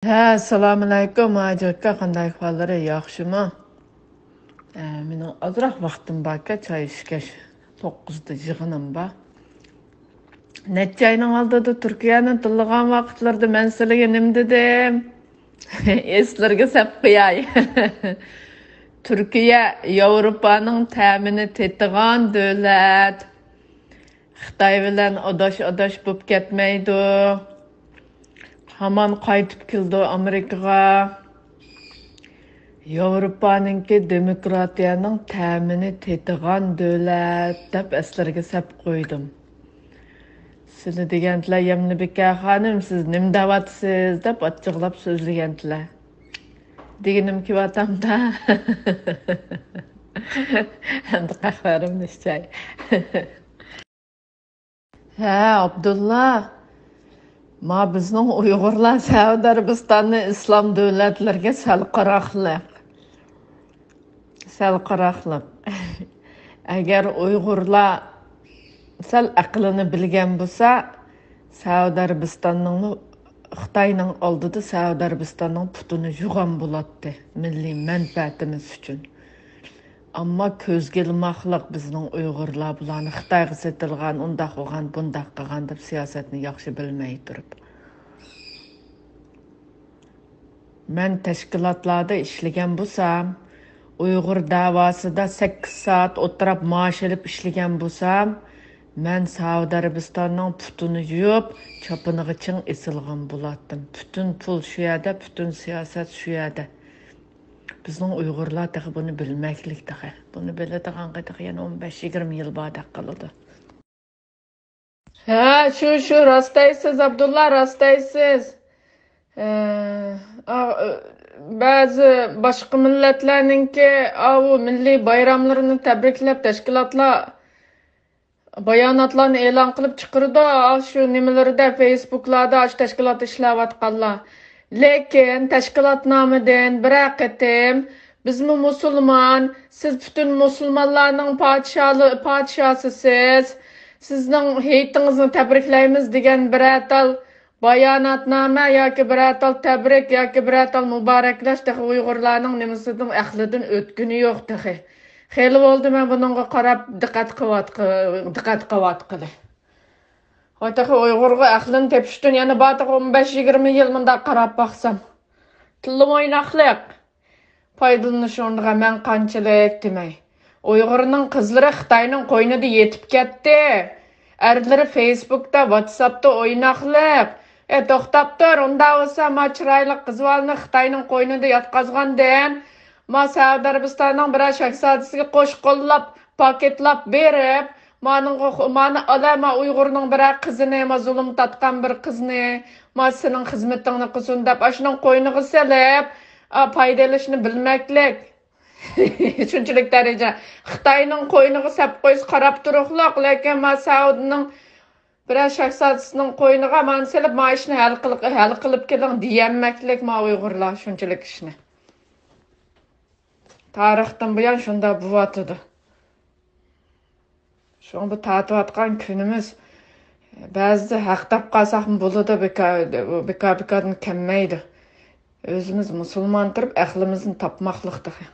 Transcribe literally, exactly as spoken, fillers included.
ھە، ئەسسالامۇئەلەيكۇم، ھاجى ئاكا، قانداق ئەھۋاللىرى، ياخشىمۇ؟ ھە، مېنىڭ ئازراق ۋاقتىم باركەن، چاي ئىچكەچ، توققۇزدا يىغىنىم بار. نەچچە ئاينىڭ ئالدىدا تۈركىيەنى تىللىغان ۋاقىتلىرىدا مەن سىلىگە نېمە دېدىم؟ ئېسلىرىگە سەپ قوياي. تۈركىيە ياۋروپانىڭ تەمىنى تېتىغان دۆلەت. خىتاي بىلەن ئاداش-ئاداش بولۇپ كەتمەيدۇ. ھامان قايتىپ كېلىدۇ ئامېرىكىغا. ياۋروپانىڭكى دېموكراتىيەنىڭ تەمىنى تېتىغان دۆلەت دەپ ئەسلىرىگە سەپ قويدۇم. سىلى دېگەنتىلەر، يەمنىبىكە خانىم، سىز نېمە دەۋاتىسىز دەپ ئاچچىقلاپ سۆزلىگەنتىلەر. دېگىنىم كېلىۋاتامدا. ئەمدى قەھۋەمنى ئىچەي. ھە، ئابدۇللا. ما بىزنىڭ ئۇيغۇرلار سەئۇدى ئەرەبىستاننى ئىسلام دۆلەتلىرىگە سەل قاراقلىق. سەل قاراقلىق. ئەگەر ئۇيغۇرلار سەل ئەقلىنى بىلگەن بولسا، سەئۇدى ئەرەبىستاننىڭمۇ، خىتاينىڭ ئالدىدا سەئۇدى ئەرەبىستاننىڭ پۇتىنى يۇغان بولاتتى، مىللىي مەنپەئەتىمىز ئۈچۈن. ئەمما كۆزگە ئىلماقلىق بىزنىڭ ئۇيغۇرلار بۇلارنى خىتايغا سېتىلغان، ئۇنداق قىلغان، بۇنداق قىلغان دەپ سىياسەتنى ياخشى بىلمەي تۇرۇپ. مەن تەشكىلاتلاردا ئىشلىگەن بولسام، ئۇيغۇر دەۋاسىدا سەككىز سائەت ئولتۇراپ مائاش ئېلىپ ئىشلىگەن بولسام، مەن سەئۇدى ئەرەبىستاننىڭ پۇتىنى يۇيۇپ، چاپىنىغا چىڭ ئېسىلغان بولاتتىم. پۈتۈن پۇل شۇ يەردە، پۈتۈن سىياسەت شۇ يەردە. بىزنىڭ ئۇيغۇرلار تېخى بۇنى بىلمەكلىك تېخى. بۇنى بىلىدىغانغا تېخى يەنە ئون بەش يىگىرمە يىل باردەك قىلىدۇ. ھە، شۇ، شۇ، راست دەيسىز، ئابدۇللا، راست دەيسىز. ھە، ئا، بەزى باشقا مىللەتلەرنىڭكى ئاۋۇ مىللىي بايراملىرىنى تەبرىكلەپ تەشكىلاتلار باياناتلارنى ئېلان قىلىپ چىقىرىدۇ، ئاشۇ نېمىلىرىدە، فېيسبۇكلاردا ئاشۇ تەشكىلات ئىشلەۋاتقانلار. لېكىن تەشكىلاتنامىدىن بىرەر قېتىم، بىزمۇ مۇسۇلمان، سىز پۈتۈن مۇسۇلمانلارنىڭ پادىشاھى، پادىشاھسىسىز، سىزنىڭ ھېيتىڭىزنى تەبرىكلەيمىز دېگەن بىرەر تال باياناتنامە ياكى بىرەر تال تەبرىك ياكى بىرەر تال مۇبارەكلەش تېخى ئۇيغۇرلارنىڭ نېمىسىدىن، ئەقلىدىن ئۆتكىنى يوق تېخى. خېلى بولدى مەن بۇنىڭغا قاراپ دىققەت قىلىۋاتق-، دىققەت قىلىۋاتقىلى. ۋاي تېخى ئۇيغۇرغا ئەقلىنى تېپىشتىن يەنە بار تېخى ئون بەش يىگىرمە يىل مۇنداق قاراپ باقسام. تىللىما ئويناقلىق. پايدىلىنىش ئورنىغا مەن قانچىلىك دېمەي. ئۇيغۇرنىڭ قىزلىرى خىتاينىڭ قوينىدا يېتىپ كەتتى. ئەرلىرى فېيسبۇكتا، ۋاتساپتا ئويناقلىق. ئە، توختاپ تۇر، ئۇنداق بولسا ما چىرايلىق قىزۋالنى خىتاينىڭ قوينىدا ياتقازغاندىن، ما سەئۇدى ئەرەبىستاننىڭ بىرەر شاھزادىسىگە قوش قوللاپ، پاكىتلاپ بېرىپ، مانىڭغا، مانى ئالا، ما ئۇيغۇرنىڭ بىرەر قىزىنى، ما زۇلۇم تارتقان بىر قىزنى، ما سېنىڭ خىزمىتىڭنى قىلسۇن دەپ، ئاشۇنىڭ قوينىغا سېلىپ، ئا، پايدا ئېلىشنى بىلمەكلىك. شۇنچىلىك دەرىجە. خىتاينىڭ قوينىغا سەپ قويسا قاراپ تۇرۇقلۇق، لېكىن ما سەئۇدىنىڭ بىرەر شاھزادىسىنىڭ قوينىغا مانا سېلىپ، ما ئىشنى ھەل قىل-، ھەل قىلىپ كېلىڭ دېيەلمەكلىك ما ئۇيغۇرلار شۇنچىلىك ئىشنى. تارىختىن بۇيان شۇنداق بوۋاتىدۇ. شۇڭا بۇ تارتىۋاتقان كۈنىمىز بەزىدە ھەق دەپ قالساقمۇ بولىدۇ، بىكار، بىكار، بىكاردىن كەلمەيدۇ. ئۆزىمىز مۇسۇلمان تۇرۇپ ئەقلىمىزنى تاپماقلىق تېخى.